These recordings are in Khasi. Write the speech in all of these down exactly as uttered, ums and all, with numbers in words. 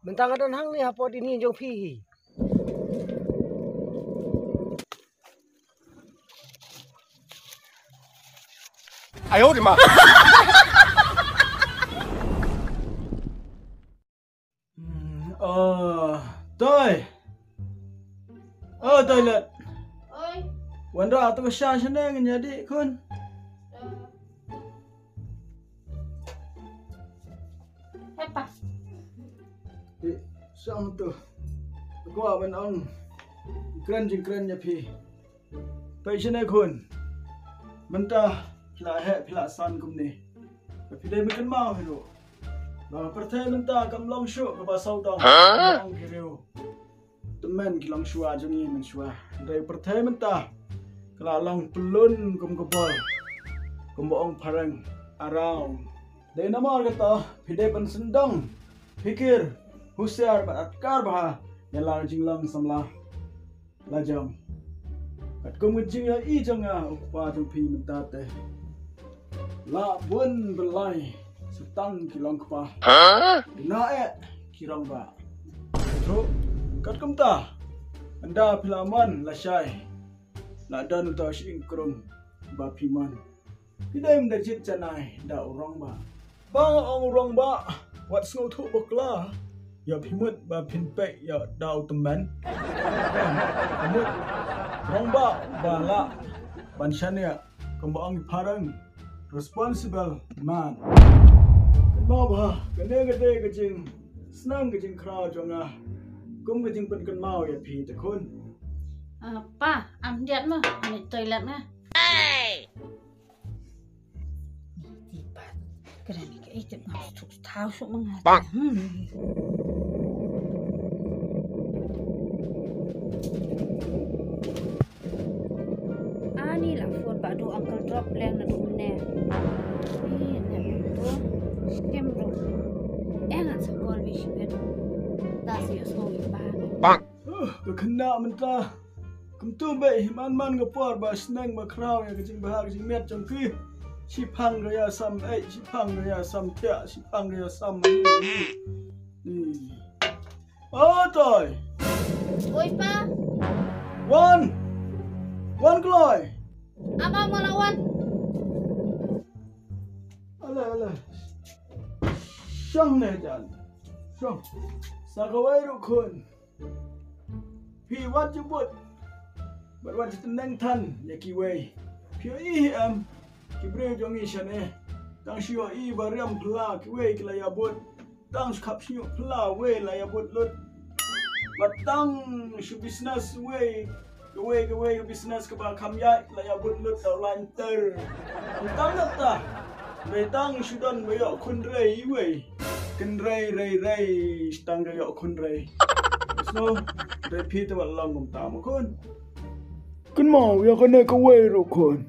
Mynta nga don hangne hapoh ïing jong phi hi. Hmm, oh, Toi. Oh, toilet. Oi. Wan da tu sha shane ngin ïa dih khun. Hepa. Dih, shong tu. Kwah ban ong kren jingkren ïa phi. Peit shane khun. Mynta phi la heh, phi la san kumne. Phi dei ban kynmaw hi ruh ba ka pyrthei mynta kam long shuh kaba sawdong. Huh? Long ki riew tymmen ki longshuwa jong ngi mynshuwa. Hynrei pyrthei mynta ka la long pyllun kum ka bor, kumba ong phareng, around. Dei namar kata phi dei ban sngewdon, phikir, husiar bad atkar bha ïa la ka jinglong samla lajong. Katkum ka jingïohi jong nga u kpa jong phi mynta te, la bun ban lai sa tang ki long kpa. Huh? Na eh ki rangbah. Katkum ta, ynda phi la mon lashai, la don uta u shyieng krung ba phi mon. Phi dei ban da jied janai da u rangbah. Ba nga ong u rangbah, wat sngewthuh bakla ïa phi mut ba phin peit ïa da u tymmen. Phi mut rangbah ba lah ban shaniah, kumba ong ki phareng, responsible man. Kynmaw ba kane ka dei ka jingsneng ka jingkhraw jong nga kum ka jingpynkynmaw ïa phi te khun. Ah, pa, am diat ma, ani toilet ma. Hey! Tiba. Kena ni ka ejep ngam stuk tau suk mengat. Bang. Hmm. Ani la phone ba du uncle drop leng na du ne. Ni ne tu. Skem ro. Engan sa call bi shibet. Ta si yo so wi ba. Bang. Uh, ka khynnah mynta. Kumtu bad hi man man ka por ba sneng ba khraw ïa ka jingbha ka jingmiat jong ki. Shiphang ka ïa sam ei, shiphang ka ïa sam thiah, shiphang ka ïa sam. Hmm. Oh, Toi. Oi, pa. Wan. Wan kloi. Ama mala wan. Ale, ale. Shong ne jan. Shong. Sa kawei ruh khun. Phi wat ju bud bad wat ju tyneng than ïa kiwei. Phi ïohi em, ki briew jong ngi shane, tang shu ïohi ba riam phylla kiwei ki la ïa bud. Tang shu khap shñiuh phylla wei la ïa bud lut. Bad tang shu business wei, kawei kawei ka business kaba kham ïaid la ïa bud lut da u lain ter. Tang kata, dei tang shu don ba ïoh khun rei wei. Kynrei rei rei tang ka ïoh khun rei. Sngewdei phi te wat long kumta ma khun. Kynmaw ïa kane kawei ruh khun,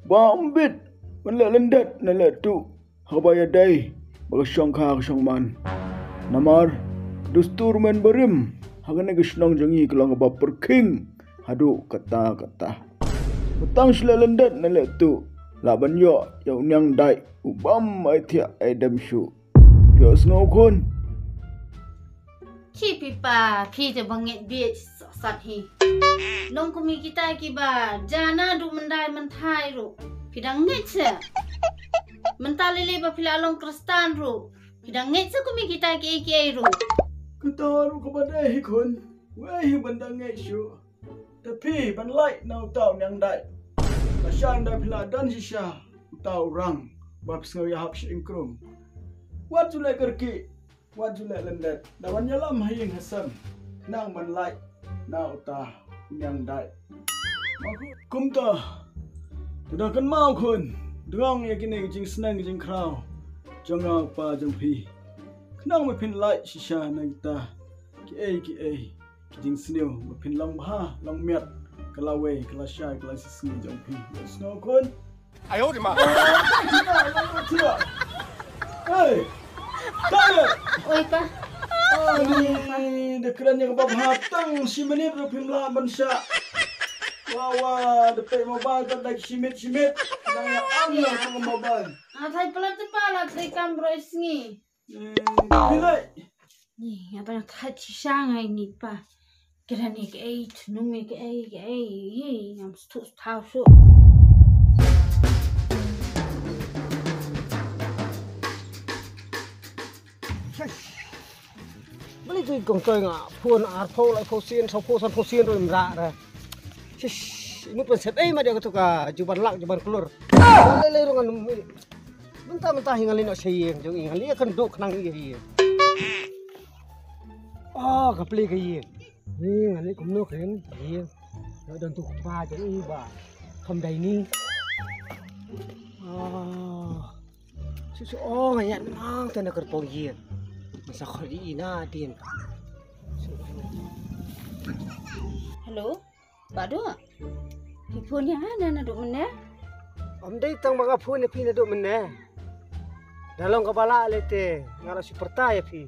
ba ym bit ban leh lyndet ne leh tuh haba ïadei bad ka shongkha ka shongman. Namar dustur mynbarim ha kane ka shnong jong ngi ka long kaba pyrkhing haduh katta katta. Ba tang shu leh lyndet ne leh tuh lah ban ïoh ïa u niang dait u bym ai thiah ai dem shuh. Phi ïohsngew khun? Ki phi pa, phi te ba ngeit bieit sat hi. Nong kumne kita kiba jana du myndai mynthai ruh phi dang ngeit se. Mynta lei lei ba phi la long Khristan ruh phi dang ngeit se kumne kita kiei kiei ruh. Kata ruh kaba dei hi khun. Wei hi ban dang ngeit shuh. Te phi ban lait na uta u niang dait. Lashai ynda phi la don shisha uta u rang ba phi sngew ïahap sha ïing krum. Wat ju leh kyrkieh, wat ju leh lyndet. Da wan ïalam ha ïing ha sem khnang ban lait na uta u niang dait. Kumta, to da kynmaw khun, dngong ïa kine ki jingsneng ki jingkhraw jong nga u kpa jong phi. Khnang ba phin lait shisha na kita kiei kiei. Ki jingsniew ba phin long bha long miat ka lawei ka lashai ka lashisngi jong phi. Ïohsngew khun? Ayo di ma. Hey. Oi pa. Ani da kren ïa kaba bha tang shi minit ruh phim lah ban shah. Wa wa da peit mobile da shi minit shi minit. Dang ïa on ïa ka mobile. Athai pala te pala te kam roi sngi. Bilai. Ih, nga tang thait shisha nga ïa ini pa. Kren ïa kaei, tnum ïa kaei, kaei. Ih, ngam sngewthuh shuh. Balei tu kong toi nga phone arphew laiphew sien, sawphew sanphew sien ruh im rah re. Shish, mut ban set ei ma dia katu ka juban lak juban klur. Lei lei ruh ngan mynta mynta hi ngan leit noh sha ïing jong i, ngan leit ïakynduh khnang ïa hi. Oh, ka plie ka ïing. Ni ngan leit kumno kren ïing. Ïa don tu kpa jong i ba kham dei ni. Oh. Shu shu ong ïa nang te na kyrpong ïing. Masa khot ïa i na dien. Hello, Bah Duh. Phi phone ïa nga naduh mynne? Ym dei tang ba nga phone ïa phi naduh mynne. Da long kaba lah lei te nga la shu pyrta ïa phi.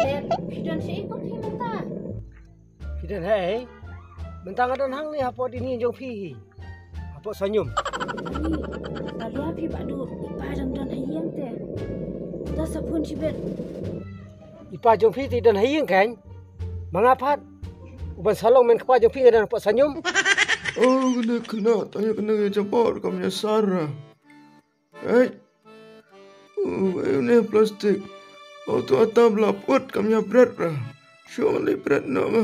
Te phi don shaei kum phi mynta? Phi don hei? Mynta nga don hangne hapoh dini jong phi hi. Hapoh Sanyum. Ani, balei ïa phi Bah Duh, i pa dang don ha ïing te. Da sa phone shibit. I pa jong phi te i don ha ïing kan? Ma nga pat. U ban sa long men kpa jong phi nga don hapoh Sanyum. Oh, kane khynnah tang ïa kane ka jabor kam ïa sar. Ei. Oh, ei une plastik. Oh, tu ata bla put kam ïa bret ra. Shong li bret no nga.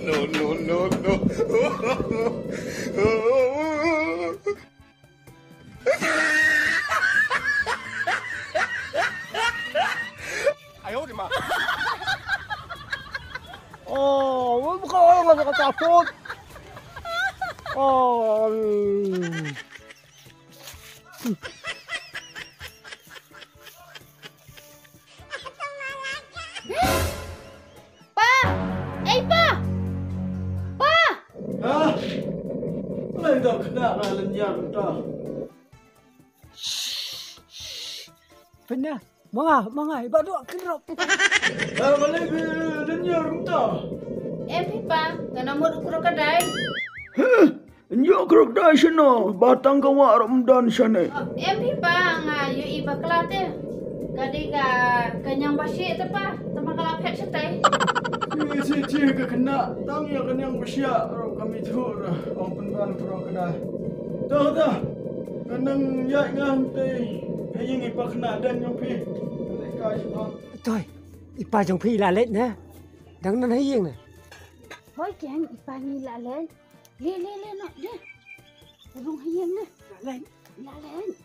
No, no, no, no. Oh, buka orang ada kata pun. Oh. Pa! Ei, Pa! Pa! Ha? Lai da kena ka lenyar ta. Pynah, manga, manga, i Bah Duh kynrop. Ha, balei bi lenyar ta? Em phi Pa, nga na mut u krokodil. Huh? Nyo krok dai shano, batang ka wa ram dan shane. Em phi Pa, nga ïohi bakla te. Ka dei ka, ka ñiang ba shi te Pa, te ma ka la phet shatai. Ni si chi ka kena, tang ïa ka ñiang ba shi ro ka mi thu ra, ong pynban pro ka dai. Dah dah, ka nang ïa nga te, ha ïing i Pa kena dan ñong phi. Ka dei ka shi pa. Toi, i Pa jong phi la leit na. Dang nan ha ïing na. Hoi keng, i Pa ngi la leit. Le, le, le, no, le. Rung ha ïing ne. La leit. La leit.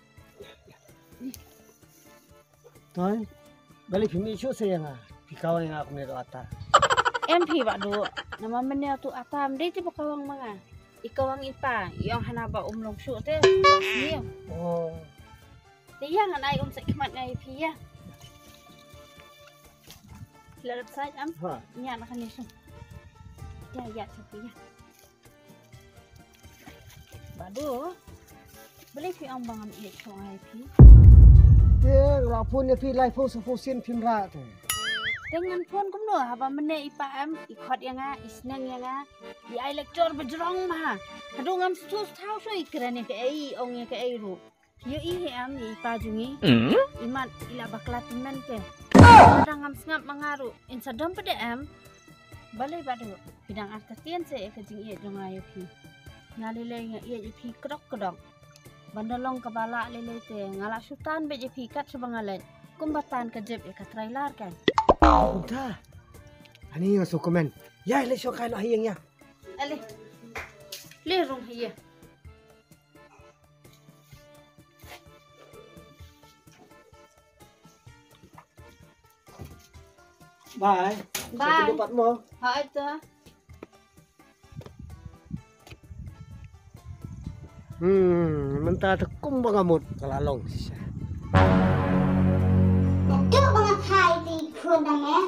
Toi, balei phi mih shuh sa ïa nga. Phi kawang ïa nga kumne tu ata. Em phi Bah Duh. Namar mynne tu ata ym dei te ba kawang ma nga. I kawang i Pa, i ong hana ba um long shuh te. Ni. Oh. Te ïa ngan ai um sa khmat nga ïa phi ïa. La dep sa am. Ha. Ïa na kane shuh. Ïa, ïa, shuh ïa. Bah Duh, balei phi ong ba ngam ïeit shuh ïa phi? Te nga la phone ïa phi laiphew saphew sien phim rah te. Te ngan phone kumno haba mynne i Pa em, i khot ïa nga, i sneng ïa nga, i ai lecture ba jrong ma. Haduh ngam sngewthuh shuh i kren ïa kaei, i ong ïa kaei ruh. Ïohi hi em ïa i Pa jong ngi. Hmm? I mat i la bakla tymmen te. Lada ngam sngap ma nga ruh in sa dom pat de em. Balei Bah Duh, phi dang artatien seh ïa ka jingïeit jong nga ïa phi. Nga lei lei nga ïeit ïa phi kdok kdok. Ban da long kaba lah lei lei te nga la shu tan beit ïa phi kat shaba nga leit. Kumba tan ka jep ïa ka trailer kan. Kumta. Ani nga sngewkmen. Ïa lei shu kai noh ha ïing ïa. Ale. Le rung ha ïing. Bye. Bye. Sa kynduh pat mo. Ha ita. Hmm, mynta te kumba nga mut ka la long shisha. Naduh ba nga phai te i khun dang eh.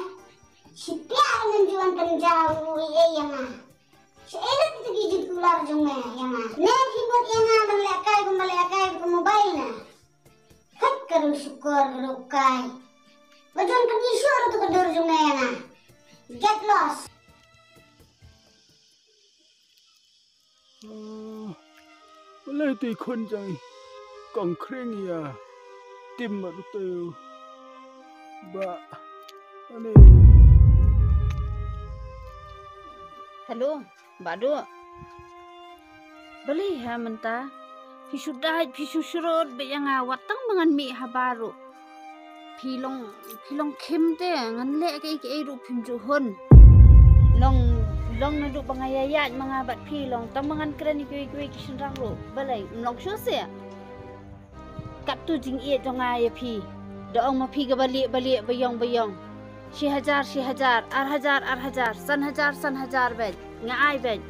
Shi piak ngan ju wan pynjaw ïa nga. Shaei lad kita ki jingkular jong me ïa nga. Ne phi mut ïa nga ban lehkai kumba lehkai ka mobile na. Hait ka rung shukor ka rung kai. Ba jon ka ngi shuh ruh tu ka dur jong me ïa nga. Get lost. Balei te i khun jong i kong khring ïa. tim ma du teu. Ba. Ani. Hello, Bah Duh. Balei ha mynta? Phi shu dait, phi shu shrut beit ïa nga, wat tang ba ngan mih habar ruh. Phi long, phi long khim te, ngan leh kaei kaei ruh phim ju hun. Long, long naduh ba nga ïaid ma nga bad phi long, tang ba ngan kren ïa kiwei kiwei ki shynrang ruh. Balei, ym long shuh seh. Katto jingïeit jong nga ïa phi. Da ong ma phi kaba lieh ba lieh, ba ïong ba ïong. Shi hajar shi hajar, ar hajar ar hajar, san hajar san hajar beit. Nga ai beit.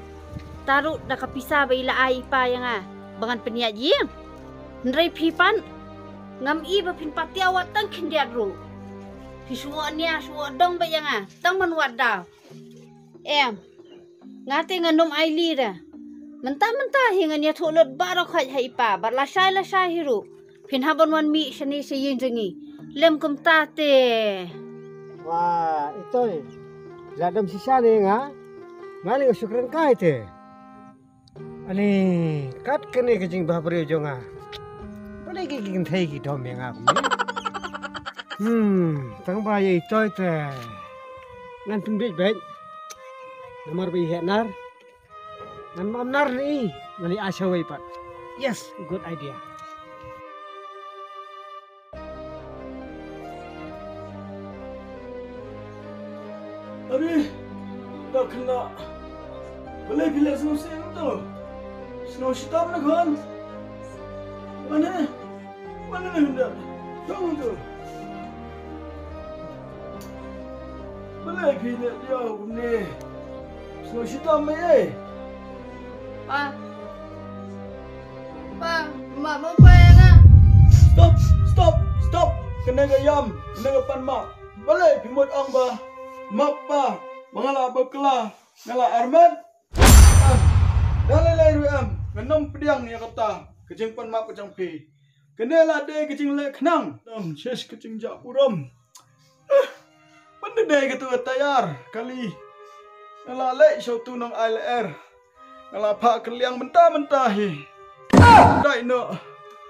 Te ruh da ka pisa ba i la ai i pa ïa nga, ba ngan pynïaid ïing. Hynrei phi pat, ngam i ba phin patiaw wat tang khyndiat ruh. Phi shu nia shu dong beit ïa nga, tang ban wad daw. Em. Nga te ngan ym ai lei re. Mynta mynta hi ngan ïathuh lut baroh khoit ha i pa, bad lashai lashai hi ruh. Phin hap ban wan mih shane sha ïing jong ngi. Lem kumta te. Wa, Itoi. La dam shisha ne nga. Nga lei nga shu kren kai te. Ani, kat kane ka jingbhabriew jong nga. Balei ki kynthei ki dom ïa nga kumne? Hmm, tang ba ïa Itoi te. Ngan pynbeit beit. Namar ba i heh nar. Ngan ym nar ne i, ngan ïa ai shawei pat. Yes, good idea. Are, da khynnah. Balei phi leh sngewsih hangto? Sngewsih tam na khun. Mane, mane na hynda. Dong hangto. Balei phi leh diaw kumne? Sngewsih tam mei ei. Pa. Pa, map mo pa ïa nga. Stop, stop, stop. Kane ka ïam, kane ka pan map. Balei phi mut ong ba map pa, ba nga la bakla, nga la armet. Ah, da lei lei ruh em, ngan ym pdiang ïa kata ka jingpan map ka jong phi. Kane la dei ka jingleh khnang, ym shes ka jingjah burom. Ah, ban da dei katu ka tayar kali. Nga la leh sha utu nong ai lyer. Nga la phah kylliang mynta mynta hi. Dai noh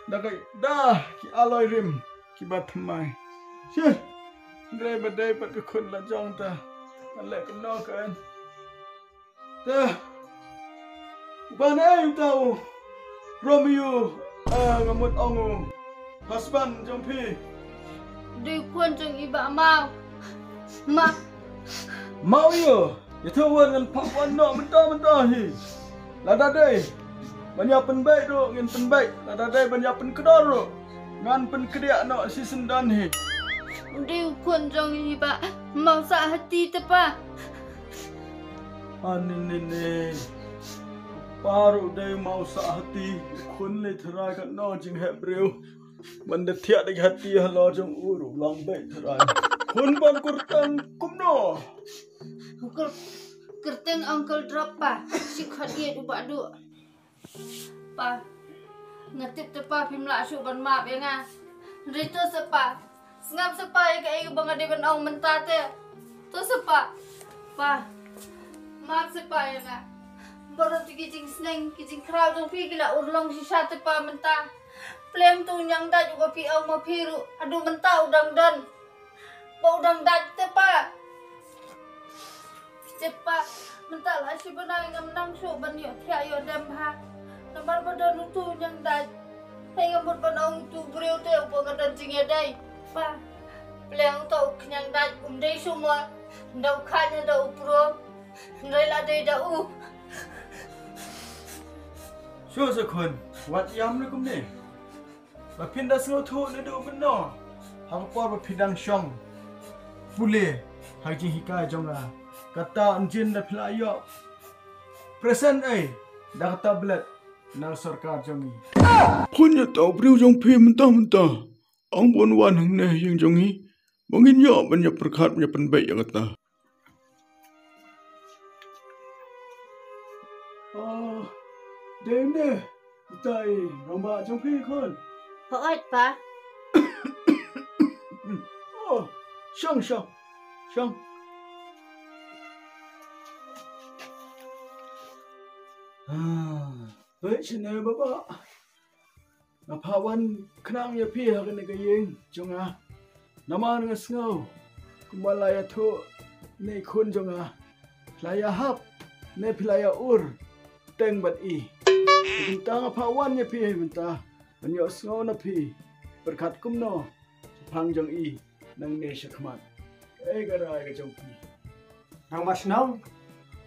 da ka da ki aloi rim kiba thymmai. Shi. Hynrei ba dei pat ka khun la jong ta. Nga leh kumno kan. Te. Uba ne uta u Romeo, eh, nga mut ong u husband jong phi. Dei u khun jong i Bah Maw. Ma. Maw ïa. Ïa to wan ngan phah wan noh mynta mynta hi. Lada dei ban ïa pynbeit ruh ngin pynbeit. Lada dei ban ïa pynkdor ruh ngan pynkdiah noh shisien don hi. Dei u khun jong i Bah Maw Sah Hati te pa. Ani ne ne. Paru dei Maw Sah Hati. Khun lei tharai katno jingheh briew. Ban da thiah da ki hati halor jong u ruh long beit tharai. Khun ban kyrteng kumno. Kyr-, kyrteng Uncle Drop pa. Shi khot ïeit u Bah Duh. Pa, nga tip te pa phim lah shuh ban map ïa nga. Hynrei to sa pa. Sngap sa pa ïa kaei ba nga dei ban ong mynta te. To sa pa. Pa. Map sa pa ïa nga. Baroh te ki jingsneng ki jingkhraw jong phi ki la urlong shisha te pa mynta. Pleng tu ñiang dait u ba phi ong ma phi ruh haduh mynta u dang don. Ba u dang dait te pa. Te pa, mynta la shi bnai ngam nang shuh ban ïoh thiah ïoh dem ha. Namar ba don utu ñiang dait. Hei nga mut ban ong utu briew te uba nga don jingïadei. Pa, pleng uta u khñiang dait um dei shuh mo. Da u khñiang da u pro. Hynrei la dei da u. Shuh sa khun, wat ïam ne kumne. Ba phin da sngewthuh naduh mynno ha ka por ba phi dang shong pule ha ka jinghikai jong nga. Kata ym jin da phi la ïoh present ei da ka tablet na ka sorkar jong ngi. Khun ïa uta u briew jong phi mynta mynta. Ong ban wan hangne ha ïing jong ngi ba ngin ïoh ban ïa pyrkhat ban ïa pynbeit ïa kata. Oh, dei ne, utai rangbah jong phi khun. Hooid pa. Oh, shong shong shong. Ah, hooid shane baba. Nga phah wan khnang ïa phi ha kane ka ïing jong nga. Namar nga sngew kumba la ïathuh ne i khun jong nga, la ïahap ne phi la ïa-ur teng bad i. Te mynta nga phah wan ïa phi mynta ban ïohsngew na phi pyrkhat kumno shaphang jong i nangne shakhmat. Kaei ka rai ka jong phi? Rangbah shnong.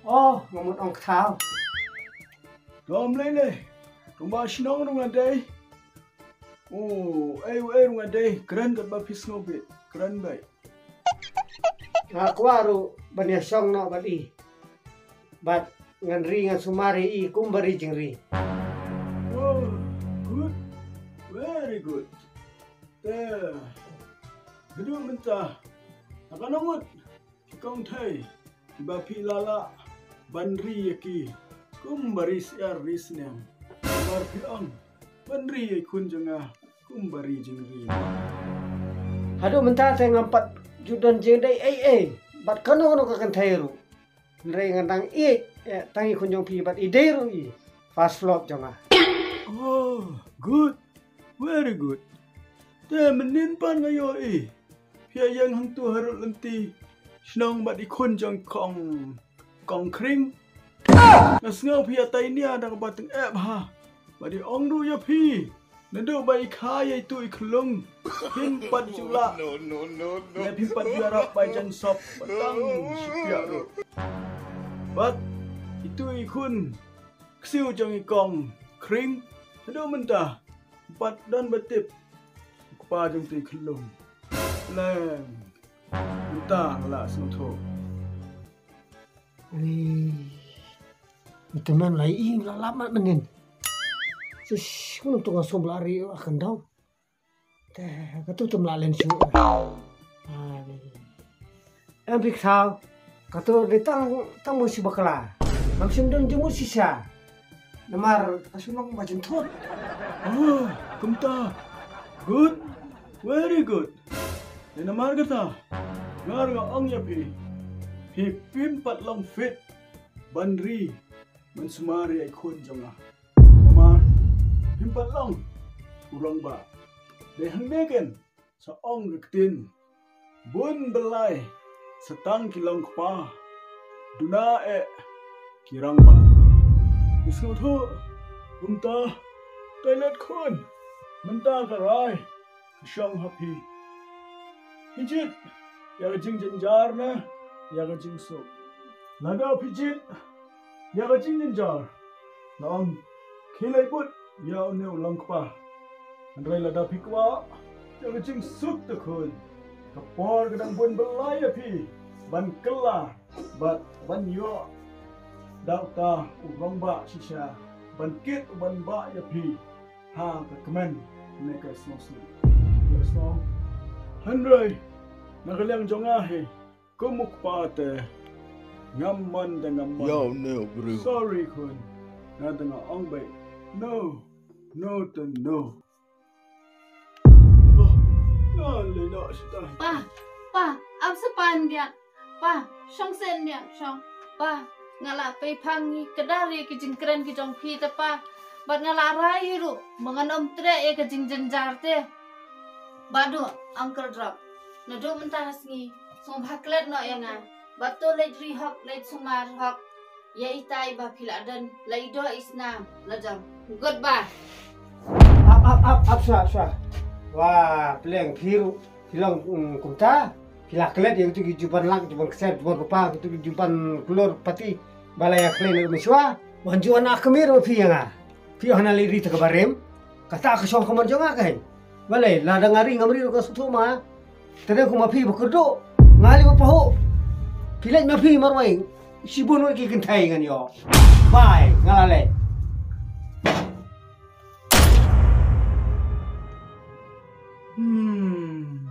Oh, nga mut ong kthaw. Dom lei lei. Rangbah shnong ruh nga dei. Oh, ei u ei ruh nga dei. Kren katba phi sngewbha. Kren bha. Nga kwah ruh ban ïa shong noh bad i. Bad ngan ri ngan sumar ïa i kumba ri jingri. Oh, good. Very good. Te haduh mynta nga nang mut ki kongthei ba phi la lah ban ri ïa ki kumba ri syiar ri sniang. Namar phi ong ban ri ïa i khun jong nga kumba ri jingri. Haduh mynta te ngam pat ju don jingdei ei ei bad kano kano ka kynthei ruh. Hynrei nga dang ïeit eh, tang i khun jong phi bad i dei ruh i first love jong nga. Oh, good. Very good. Te mynnin pat nga ïohi phi ïa ïeng hangtu harud lynti shnong bad i khun jong kong, kong Khring. Nga sngew phi ïa tai nia da kaba tyngeh bha. Bad i ong ruh ïa phi, naduh ba i kha ïa itu i khyllung, phim pat ju lah ne phim pat ju ïarap ba jan sop ba tang shi piah ruh. Bad itu i khun ksiew jong i kong Khring, naduh mynta pat don ba tip u kpa jong itu i khyllung. Leng mynta nga la sngewthuh. Ui. Ute men lai i la lap mat mynnin. Sis, ngun tu nga som la ri a kan dau. Te, ka tu tum la len shu. Ai. Em phi ksaw. Ka tu ri tang, tang mo shi bakla. Ngam shim don jumur shisha. Namar ka shu long ba jin thot. Oh, kumta. Good. Very good. Te namar kata, nga ruh nga ong ïa phi, phi phim pat long fit ban ri ban sumar ïa i khun jong nga. Namar phim pat long u rangbah. Dei hangne ken sa ong ka ktien, bun blai sa tang ki long kpa, duna eh ki rangbah. Phi sngewthuh? Kumta, toilet khun, mynta ka rai ka shong ha phi. Phi jied ïa ka jingjynjar ne ïa ka jingsuk? Lada phi jied ïa ka jingjynjar, nga ong khie leit bud ïa une u long kpa. Hynrei lada phi kwah ïa ka jingsuk te khun, ka por ka dang bun blai ïa phi ban kylla bad ban ïoh da uta u rangbah shisha ban kit u ban bah ïa phi ha ka kmen ne ka sngewsih. Ïa sngewsih. Hynrei na ka liang jong nga hi, kum u kpa te, ngam mon te ngam mon. Ïa une u briew. Sorry khun. Nga te nga ong beit no, no te no. Oh, nga lei noh shatai. Pa, pa, ap sa pan biang. Pa, shong sen biang, shong. Pa, nga la pei phang ngi ka dar ïa ki jingkren ki jong phi te pa. Bad nga la rai ruh ba ngan ym treh ïa ka jingjynjar te. Bad u Uncle Drop, naduh mynta ka sngi sngewbha klet noh ïa nga. Bad to leit ri hok, leit sumar hok ïa itai ba phi la don, la i doh i snam la jam. Goodbye. Ap ap ap ap, sha sha. Wa pleng phi ruh. Phi long, mm, kumta, phi la klet ïa kitu ki juban lak, juban kset, juban rupa, kitu ki juban klur pati ba la ïa klet na mynshuwa. Wan ju wan a kmie ruh phi ïa nga. Phi ïoh na lei ri te kaba rim. Kata ka shong ka mon jong nga ka hi. Balei lada nga ri ngam ri ruh ka sngewthuh ma. Te dei kum ma phi ba kyrduh. Nga lei ba pahuh. Phi leit ma phi marwei. Shibun wat ki kynthei ngan ïoh. Bye, nga la leit. Hmm.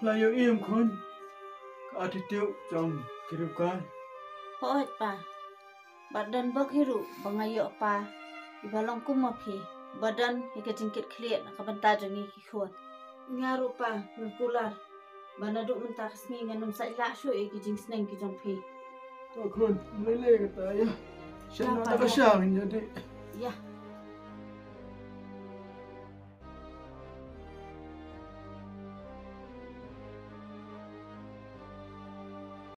La ïohi em khun ka attitude jong ki riew kai? Hooid pa. Bad don bok hi ruh ba nga ïoh pa iba long kum ma phi, ba don hi ka jingkit khlieh na ka bynta jong ngi ki khun. Nga ruh pa nga kular ba naduh mynta ka sngi ngan ym sait lah shuh ïa ki jingsneng ki jong phi. To khun, lei lei kata ïa. Shen na ta ka sha ngin ïa dei. Ïa.